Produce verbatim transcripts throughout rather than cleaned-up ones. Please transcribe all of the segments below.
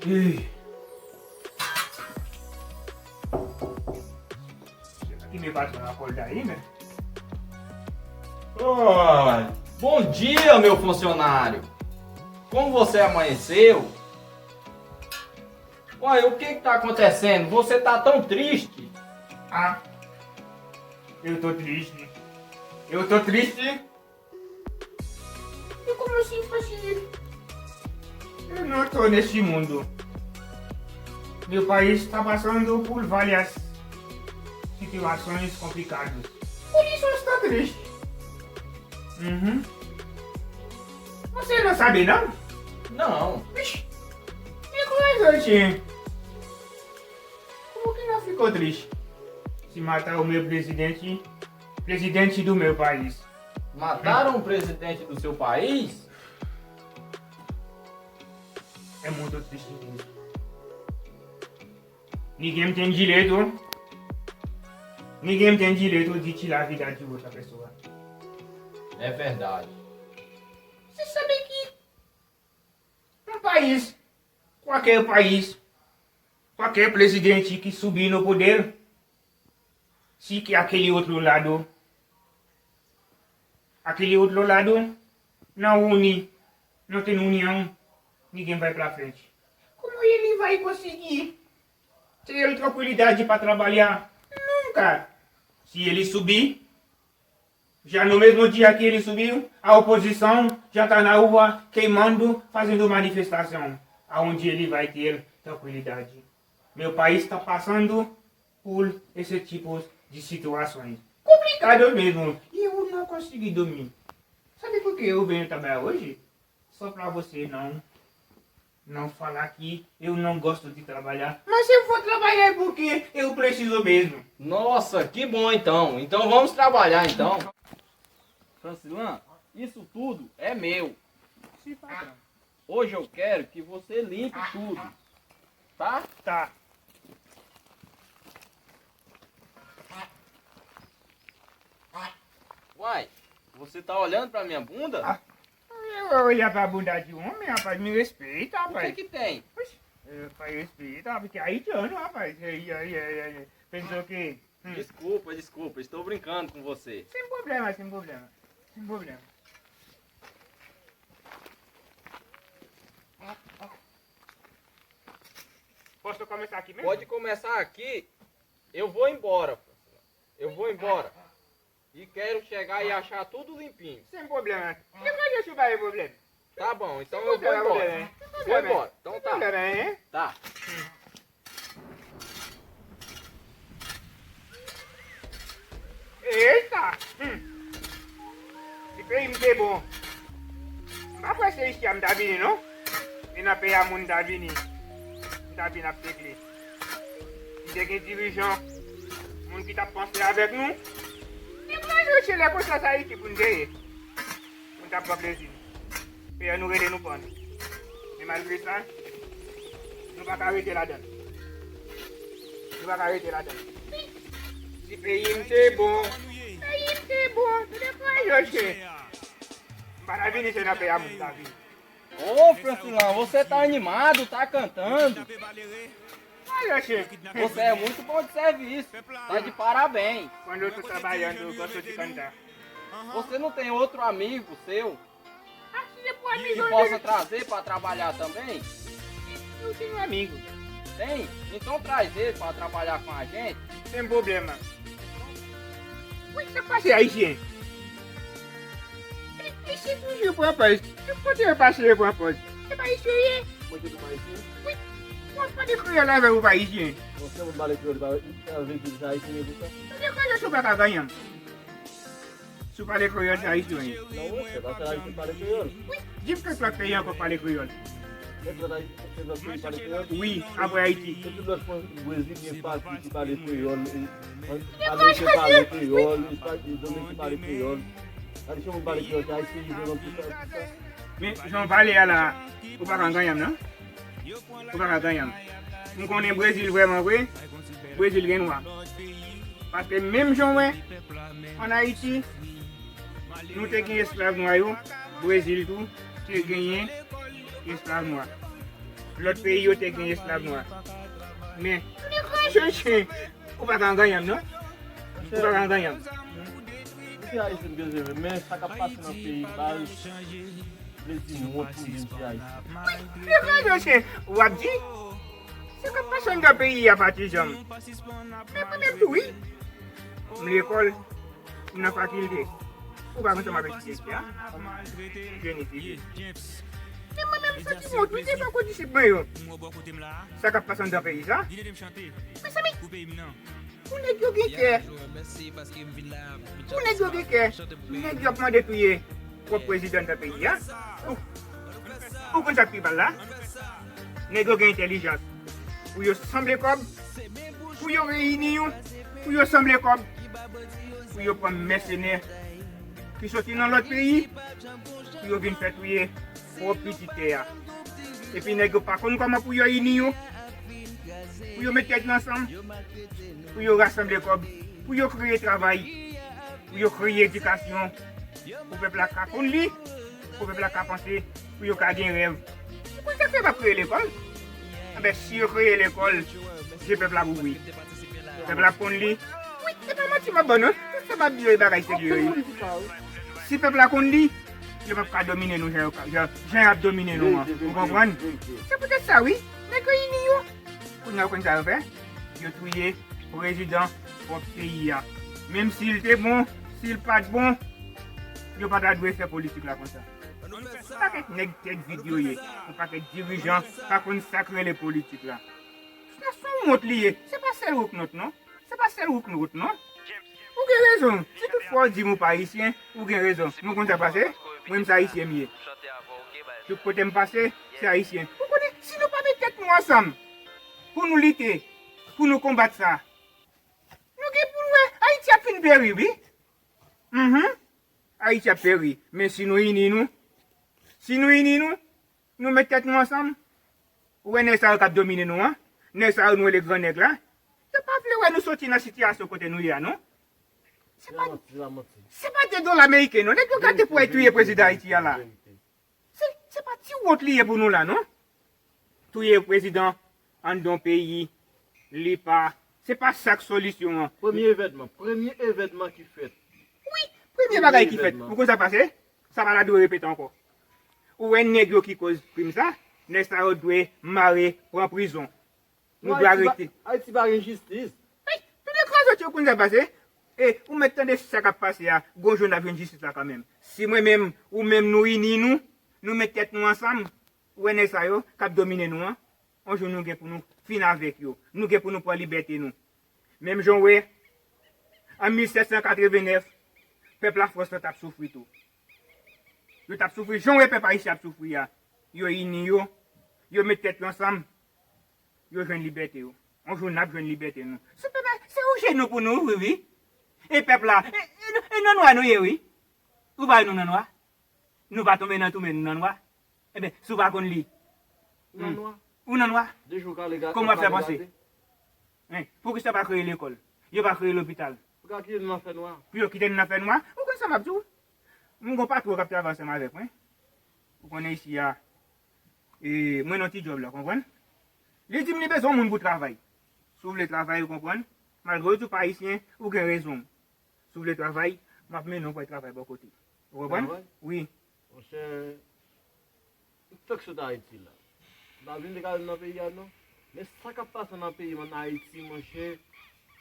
Ih. Ki me patron a Kolda, hein, men. Oh, bom dia, meu funcionário. Como você amanheceu? Uai, o que que tá acontecendo? Você tá tão triste. Ah, eu tô triste. Eu tô triste. E como assim, Faxi? Eu não tô neste mundo. Meu país está passando por várias situações complicadas. Por isso eu estou triste. Uhum. Você não sabe, não? Não. Ixi, me conhece, gente. Como que não ficou triste? Se matar o meu presidente, presidente do meu país. Mataram o presidente do seu país? É muito triste mesmo. Ninguém tem direito, ninguém tem direito de tirar a vida de outra pessoa. É verdade. Você sabe que um país, qualquer país, qualquer presidente que subir no poder, se que aquele outro lado, aquele outro lado não une, não tem união, ninguém vai pra frente. Como ele vai conseguir ter tranquilidade para trabalhar? Nunca. Se ele subir, já no mesmo dia que ele subiu, a oposição já está na rua queimando, fazendo manifestação, aonde ele vai ter tranquilidade. Meu país está passando por esse tipo de situações complicadas mesmo. E eu não consegui dormir. Sabe por que eu venho trabalhar hoje? Só pra você não, não falar que eu não gosto de trabalhar. Mas eu vou trabalhar porque eu preciso mesmo. Nossa, que bom então. Então vamos trabalhar então. Francilan, isso tudo é meu. Sim, patrão. Hoje eu quero que você limpe tudo, tá? Tá. Uai, você tá olhando pra minha bunda? Ah, eu olhar pra bunda de homem, rapaz, me respeita, rapaz. O que que tem? Oxi, é, rapaz, respeita, porque haitiano, rapaz. Aí, aí, aí, aí. Pensou que... Hum. Desculpa, desculpa, estou brincando com você. Sem problema, sem problema. Sem problema. Posso começar aqui mesmo? Pode começar aqui. Eu vou embora. Eu vou embora. E quero chegar e achar tudo limpinho. Sem problema. Depois deixa eu ver o problema. Tá bom, então eu vou embora. Sem problema, sem problema. Vou embora. Então tá. Sem problema, hein? Tá. Eita! Hum. Se peyi m te bon, m pa kwè se isi a m ta vini, non. E nan peyi a moun m ta vini, m ta vin ap regle. M te gen dirijan, moun ki t ap panse avèk nou. E mwen, yo, se lè konsa, sa isi pou n te ye. Pou n t ap pran plezi nou. Peyè nou rele nou pann. Men malgre sa, nou pa ka rete ladan l. Nou pa ka rete ladan l. Si peyi m te bon, peyi m te bon, se de kwa yo che. M pa ta vini se nan peyi a moun ta vini. Ô, Francilão, você tá animado, tá cantando. Ai, oxê. Você é muito bom de serviço. Tá de parabéns. Quando eu tô trabalhando, eu gosto de cantar. Você não tem outro amigo seu que possa trazer pra trabalhar também? Eu tenho um amigo. Tem? Então traz ele pra trabalhar com a gente. Sem problema. Ué, sa k pase, Ayisyen? Ayisyen toujou pran pòz. Tout kote yo pase, yo pran pòz. Se pa Ayisyen yo ye? Mwen se pa Ayisyen. Wi. W ap pale kreyòl avè w, ou pa Ayisyen. Bon, se moun pale kreyòl, pa, sa vle di se Ayisyen yo pou sa? Sa vle di kreyòl, si w pa ka ganyan. Si w pale kreyòl, se Ayisyen yo ye. Non, wi, se pa se Ayisyen pale kreyòl. Wi. Di m kèk lòt peyi ankò k pale kreyòl. Kèk lòt Ayisyen, kèk lòt peyi pale kreyòl? Wi, apre Ayiti. Se tout lòt Brezilyen pati ki pale kreyòl, e, Ameriken pale kreyòl, Espay, Dominik pale kreyòl. Gade, se moun pale kreyòl, se Ayisyen ki jwenn anplis sa, tout sa. Men, jan w pale a la, ou pa ka ganyan m, non? Ou pa ka ganyan m. M konnen Brezil vrèman vre, Brezil gen nwa. Paske menm jan w wè, ann Ayiti, nou te gen esklav nwa yo, Brezil tou te genyen esklav nwa. Lòt peyi yo te gen esklav nwa. Men, ou dekouraje, chen. Ou pa ka anganyan m, non. Ou pa ka anganyan m. Misye Ayisyen byen se vre, men sa k ap pase nan peyi baz vle di m wont pou m vin ti Ayisyen. Ou dekouraje, chen. W ap di, sa k ap pase anndan peyi a pa ti jan m. Men mwen menm tou, wi. M lekòl, m nan fakilte. Ou pa konn sa m ap etidye isit la? Jeni sivil. Men mwen menm santi m wont, wi, se pa kou disip mwen yo. Sa k ap pase anndan peyi sa? Mezanmi, pou nèg yo gen kè. Pou nèg yo gen kè. Nèg yo ap mande touye pwòp prezidan nan peyi a. Ou, ou konn sa k pi mal la? Nèg yo gen entèlijans. Pou yo sanble kòb, pou yo reyini yo, pou yo sanble kòb, pou yo pran mèsenè ki soti nan lòt peyi, pou yo vin fè touye pwòp pitit tè a. Epi nèg yo pa konn kòman pou yo ini yo, pou yo met tèt yo ansanm, pou yo rasanble kòb, pou yo kreye travay, pou yo kreye edikasyon, pou pèp la ka konn li, pou pèp la ka panse, pou yo ka gen rèv. Ou konn sa k fè yo p ap kreye lekòl? Enben, si yo kreye lekòl, je pèp la ap ouvri. Pèp la ap konn li. Wi, se pa manti m ap ba w non. Tout sa m ap di yo, e bagay serye yo ye. Si pèp la konn li, yo p ap ka domine nou jan yo ka, jan, jan y ap domine nou an. Ou konprann? Se poutèt sa, wi. Nèg yo ini yo. Kounye a, ou konn sa yo fè? Yo touye prezidan pwòp peyi a. Menm si l te bon, si l pa t bon, yo pa ta dwe fè politik la konsa. Yon pakèt nèg tèt vid yo ye. Yon pakèt dirijan pa konn sa k rele politik la. Se yon wont li ye. Se pa sèl Rouknot non. Se pa sèl Rouknot non. Ou gen rezon. Si tout fwa w di m ou pa ayisyen, ou gen rezon. Men w konn sa k pase? Mwen menm se ayisyen m ye. Tout kote m pase, se ayisyen. Ou konnen, si nou pa met tèt nou ansanm pou nou lite, pou nou konbat sa, nou gen pou n wè Ayiti ap fin peri, wi. Mhm. Ayiti ap peri. Men si nou ini nou, si nou ini nou, nou met tèt nou ansanm, ou wè nèg sa yo k ap domine nou an, nèg sa yo nou rele gran nèg la, yo pa vle wè nou soti nan sitiyasyon kote nou ye a non. Se pa, se pa de dola meriken non. Nèg yo gate pou al touye prezidan Ayiti a la. Se, se pa ti wont li ye pou nou la non. Touye prezidan anndan yon peyi, li pa, se pa sa k solisyon an. Premye evènman, premye evènman ki fèt. Wi, premye bagay ki fèt. Ou konn sa k pase? Sa pa ta dwe repete ankò. Ou wè nèg yo ki koz krim sa, nèg sa yo dwe mare, pran prizon. Nou dwe arete. Ayiti pa gen jistis. Wi, tout de kran zòt yo konn sa k pase. E ou mèt tande sa k ap pase a, gon jou n ap jwenn jistis la kanmenm. Si mwen menm, ou menm nou ini nou, nou met tèt nou ansanm, ou wè nèg sa yo k ap domine nou an, yon jou nou gen pou nou fin avèk yo. Nou gen pou nou pran libète nou. Menm jan w wè, an mil sèt san katreven nèf, pèp Lafrans lan t ap soufri tou. Yo t ap soufri jan w wè pèp ayisyen ap soufri a. Yo ini yo, yo met tèt yo ansanm, yo jwenn libète yo. Yon jou n ap jwenn libète nou. Se pèp a, se yon jenou pou nou ouvri wi. E pèp la, e, e, e nan nwa nou ye wi. Ou pa wè nou nan nwa? Nou pa tonbe nan toumen nou nan nwa? Enben, si w pa konn li, ou nan nwa? Kòman w ap fè panse? Poukisa yo pa kreye lekòl? Yo pa kreye lopital? Pou yo kite nou nan fènwa? Pou yo kite nou nan fènwa? Ou konn sa m ap di w? M gon patwon k ap travay ansanm avèk mwen. Ou konnen isi a, e, mwen nan ti djòb la, konprann? Li di m li bezwen yon moun pou travay. Si w vle travay, ou konprann? Malgre w di w pa ayisyen, ou gen rezon w. Si w vle travay, m ap mennen w pou w al travay bò kote. Ou konprann? Wi. Monchè, m fèk sot Ayiti la. M pa vin te ka viv nan peyi a non. Men sa k ap pase nan peyi m ann Ayiti, monchè,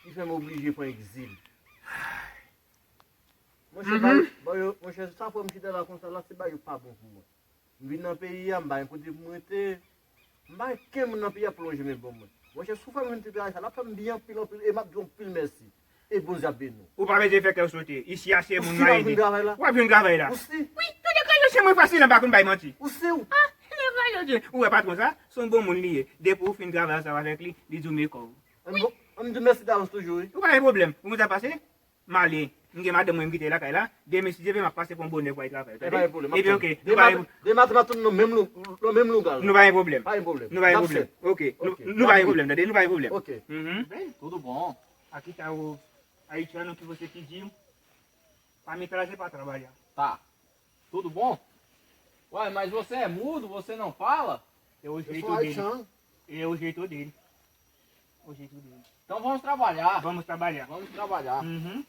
ki fè m oblije pran egzil. Monchè, ba yo, ba yo, monchè, sa fè m chita la konsa la, se ba yo pa bon pou mwen. M vin nan peyi a, m pa gen kote pou m rete. M pa gen kenn moun nan peyi a pou lonje men ban mwen. Monchè, si w fè m vin ti peyi sa, l ap fè m byen anpil, anpil, e m ap di w anpil mèsi. E Bondye ap beni w. Ou pa bezwen fè kè w sote. Isi a se moun mare de. W ap jwenn travay la. Ou si? Wi, tout de kay yo se mwen fasil, m pa konn bay manti. Ou si w? Ah, le rayon de. Ou wè patwon sa? Se yon bon moun li ye. Depi w fin travay ansanm avèk li, li di w men kò w. Wi. Ann di w mèsi davans toujou, wi. Ou pa gen pwoblèm. Ou konn sa pase? M ale. M gen madanm mwen m kite lakay la. Demen si Dye vle m ap pase pran bonè pou al travay. Tande? Ebyen oke. Nou pa gen pwoblèm. Demen maten m ap tounen nan menm lou, nan menm lou gal. Nou pa gen pwoblèm. Pa gen pwoblèm. Nou pa gen pwoblèm. Oke. Nou pa gen pwoblèm, tande? Nou pa gen pwoblèm. Oke. Mhm. Byen, tout bon. Aqui tá o haitiano que você pediu pra me trazer pra trabalhar. Tá. Tudo bom? Uai, mas você é mudo, você não fala? É o jeito dele. É o jeito dele. O jeito dele. Então vamos trabalhar. Vamos trabalhar. Vamos trabalhar. Uhum.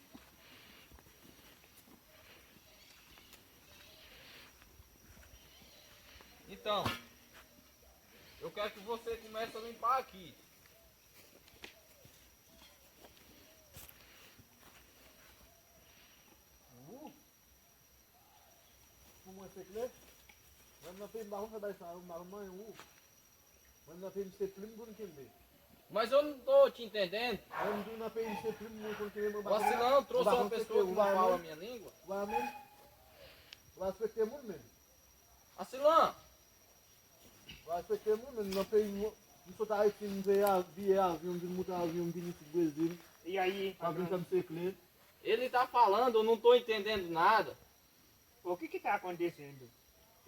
Então, eu quero que você comece a limpar aqui. Uh. Pou mwen se kle. Mwen nan peyi m pa konn fè bagay sa yo, m pa konn manyen ou. Mwen nan peyi m se plim pou n kenbe. Mas eu não tô te entendendo. Mwen m tou nan peyi m se plim mwen konn kenbe, mwen pa konn. O Assilão trouxe uma pessoa que não fala a minha língua. Ou pa menm. Ou pa respekte moun menm. Assilão. Ou pa respekte moun menm nan peyi m. M sot Ayiti, m peye biyè avyon, m vin moute avyon, m vin isit Brezil. E aí, pa vin fè m se kle. Ele tá falando, eu não tô entendendo nada. O que que tá acontecendo?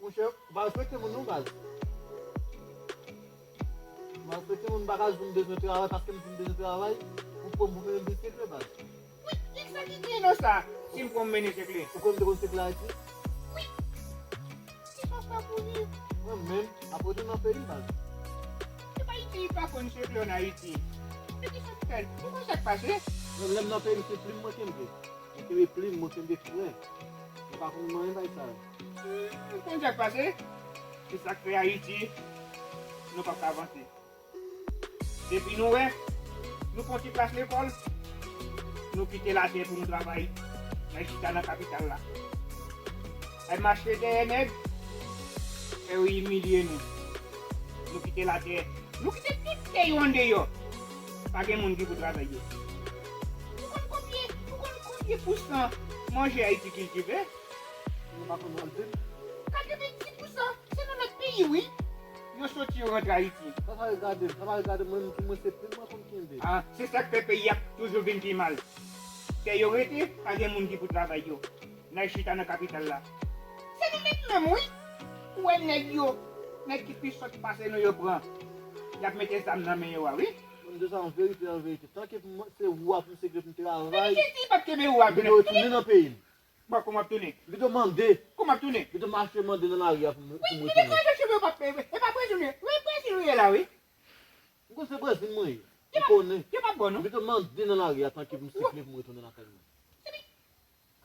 Monchè, ou pa respekte moun non baz. Ou pa respekte moun, m pa ka di w m bezwen travay paske m di m bezwen travay. Ou pran m pou mennen m vin se kle baz. Wi, kisa ki gen nan sa? Si m pran m mennen se kle. Ou konn m te konn se kle Ayiti? Wi. Kisa sa pou ye? Mwen menm, apre tou nan peyi m baz. Se pa Ayiti, li pa konn se kle an Ayiti. Men kisa k fè l? Ou konn sa k pase? Mwen menm nan peyi m se plim mwen kenbe. Mwen kenbe plim, mwen kenbe kwen. Mwen pa konn manyen bay sa yo. Hmm, ou konn sa k pase? Se sa k fè Ayiti, nou p ap ka avanse. Depi nou wè, nou fè yon ti plas lekòl, nou kite latè pou nou travay, n al chita nan kapital la. Al mache dèyè nèg, fè yo imilye nou. Nou kite latè, nou kite tout tè yo andeyò. Pa gen moun ki pou travay yo. Ou konn konbyen, ou konn konbyen pousan manje Ayiti kiltive? Nou pa konn wè l di m. Katrevenndis pousan, se nan lòt peyi, wi. Yo soti, yo rantre Ayiti. Sa pa regade m, sa pa regade m, mwen menm tou mwen se plim mwen konn kenbe. Ah, se sa k fè peyi a toujou vin pi mal. Tè yo rete, pa gen moun ki pou travay yo. N al chita nan kapital la. Se nou menm menm, wi. Ou wè nèg yo, nèg ki pi sòt pase nou yo pran. Y ap mete zam nan men yo a, wi. Mwen m di w sa an verite, an verite. Tanke m, se ou a pou m se kle pou m travay. Men Jezi pa t kenbe ou a. M vin retounen nan peyi m. Bon, kòman w ap tounen? Pito mande. Kòman w ap tounen? Pito mache mande nan lari a pou m, pou m retounen. Wi, m vin chèche w, e pa, e pa Brezil ou ye, e Brezil ou ye la, wi. M konn se Brezil mwen ye. M konnen. Yo pa bon, non? Pito mande nan lari a tanke pou m sikle pou m retounen lakay mwen. Epi,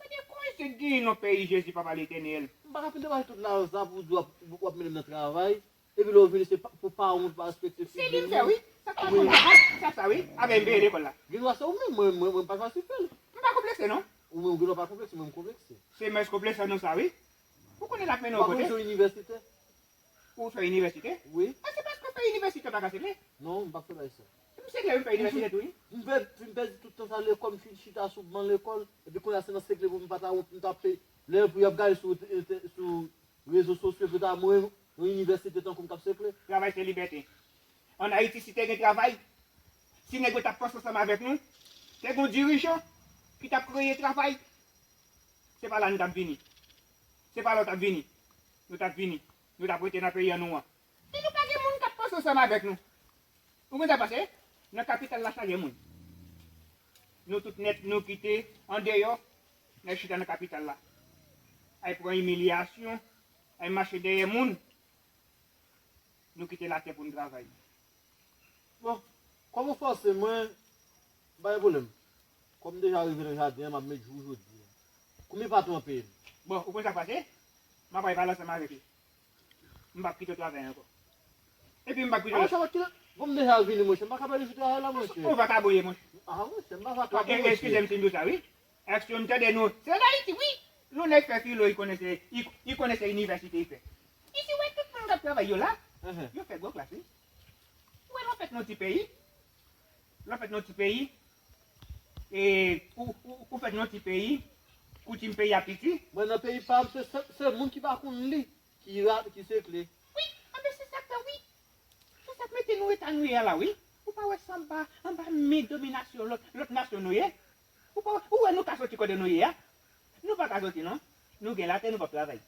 gade kòman se gen nan peyi Jezi, Papa Letènèl. M pa ka fin degaje tout lajan sa pou w di w ap, w ap mennen m nan travay. Epi lè w vini, se pa, pou paran w pa respekte figi w. Se li m fè, wi. Sa pa bon, sa, sa, wi. Avè m peye lekòl la. Gen dwa se ou menm, mwen, mwen, mwen pa chwazi fè l. M pa konplekse, non. Ou menm, ou gen dwa pa konplekse, mwen m konplekse. Se mès konpleksan nou sa, wi. Ou konnen l ap mennen w kote? Ou pa konn se yon inivèsitè? Ou fè inivèsite? A, se paske w fè inivèsite w pa ka se kle? Non, m pa fè bagay sa. M se kle, m fè inivèsite tou, wi. M pè-, m pèdi tout tan sa lekòl, m fin chita sou ban lekòl. Epi kounye a se nan se kle pou m pa ta wont, m ta peye. Lè pou y ap gade sou, sou rezo sosyo, pou ta mwen, yon inivèsite tankou m k ap sekle. Travay se libète. Ann Ayiti, si te gen travay, si nèg yo t ap panse ansanm avèk nou, te gen yon dirijan ki t ap kreye travay, se pa la nou t ap vini. Se pa la w t ap vini. Nou t ap vini. Nou t ap rete nan peyi an nou an. Men nou pa gen moun k ap panse ansanm avèk nou. Ou konn sa k pase? Nan kapital la chaje moun. Nou tout nèt, nou kite andeyò, n al chita nan kapital la. Al pran imilyasyon, al mache dèyè moun. Nou kite latè pou n travay. Bon, kòm ou fòse mwen, m pa gen pwoblèm. Kòm m deja rive nan jaden an, m ap met jou jodi a. Konbyen patwon an peye m? Bon, ou konn sa k pase? M ap al pale ansanm avèk li. M p ap kite w travay ankò. Epi m p ap kite w. Ah, sa va kite. Bon, m deja vini, monchè. M pa ka pèdi jou travay la, monchè. Ou vakabon ye, monchè. Ah, monchè, m pa vakabon, monchè. Eskize m si m di w sa, wi. Èske nou tande nou? Se ann Ayiti, wi. Nou nèg fè filo, li konnen se, li, li konnen se inivèsite li fè. Isi, w wè tout moun k ap travay yo la, yo fè gwo klas, wi. Ou wè lè w fèt nan ti peyi, lè w fèt nan ti peyi, e, ou, ou, ou fèt nan ti peyi, koutim peyi a piti. Mwen nan peyi pa m, se, se, se moun ki pa konn li, ki ra-, ki sekle. Wi, anben se sa k fè, wi. Se sa k mete nou eta nou ye a la, wi. Ou pa wè se anba, anba men dominasyon lòt, lòt nasyon nou ye? Ou pa, ou wè nou ka soti kote nou ye a? Nou pa ka soti non. Nou gen latè, nou p ap travay.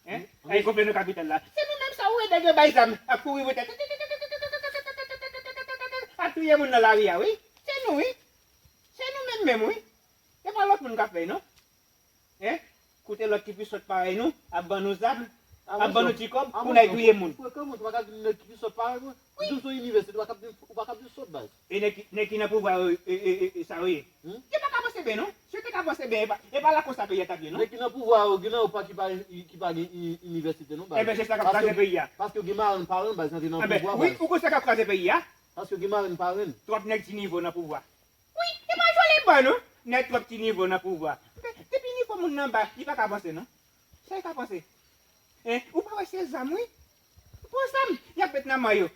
Hein? Ay gonfle nan kapital la. Se nou menm sa ou wè nèg yo bay zam ap kouri pou tèt, ap touye moun nan lari a, wi. Se nou, wi. Se nou menm menm, wi. Se pa lòt moun k ap fè, non. Hein? Koute lòt ki pi sòt parèy nou ap ban nou zam, ap ban nou ti kòb pou n al touye moun. Frekan, mwen, ou pa ka di nèg ki sòt parèy mwen. Wi. Di w se yon inivèsite, ou pa ka di, ou pa ka di sòt baz. E nèg ki, nèg ki nan pouvwa yo, e, e, e, e, sa yo ye. Hmm? Yo pa ka panse byen, non. Si yo te ka panse byen, e pa, e pa la konsa peyi a t ap ye, non. Nèg ki nan pouvwa yo, gen nan yo pa ki pa, ki pa gen i-, inivèsite, non, baz. Enben, se sa k ap kraze peyi a. Paske yo gen marenn parenn, baz, nan te nan pouvwa, baz. Wi, ou konn sa k ap kraze peyi a? Paske yo gen marenn parenn. Twòp nèg ti nivo nan pouvwa. Wi, e pa jwe li ban nou. Nèg twòp ti nivo nan pouvwa. Depi nivo moun nan ba, li pa ka panse, non. Sa li ka panse? Hein? Ou pa wè se zam, wi. Gwo zam, y ap met nan men yo.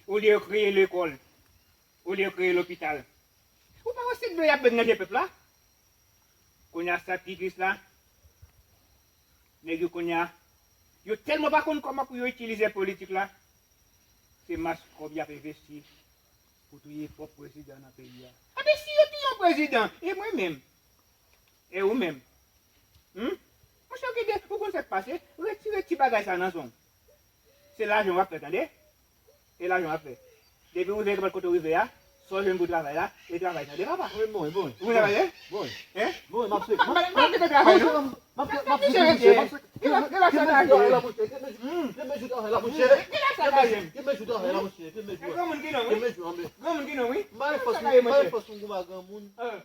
Olye yo kreye lekòl. Olye yo kreye lopital. Ou pa wè se dlo y ap met nan je pèp la? Kounye a sa ki tris la, nèg yo kounye a, yo tèlman pa konn kòman pou yo itilize politik la, se mas kòb y ap envesti pou touye pwòp prezidan nan peyi a. Enben, si yo touye yon prezidan, e mwen menm? E ou menm? Hmm? Monchè, gide, ou konn sa k pase? Retire ti bagay sa nan zon. Se lajan w ap fè, tande? E lajan w ap fè. Depi w rive nenpòt kote w rive a, sa w jwenn pou travay la, e travay, tande, papa? Wi, bon, bon. Ou travay, hein? Bon. Hein? Bon, m ap suiv. M ap, m ap, m ap travay, non? M ap, m ap suiv, monchè, m ap suiv. Gen la sa travay la, monchè. Gen men jou travay la, monchè. Gen la sa travay. Gen men jou travay la, monchè. Gen men jou. E granmoun ki non, wi. Gen men jou, anben. Granmoun ki non, wi. M pa gen fòs, m pa gen fòs pou m konba granmoun. Ah.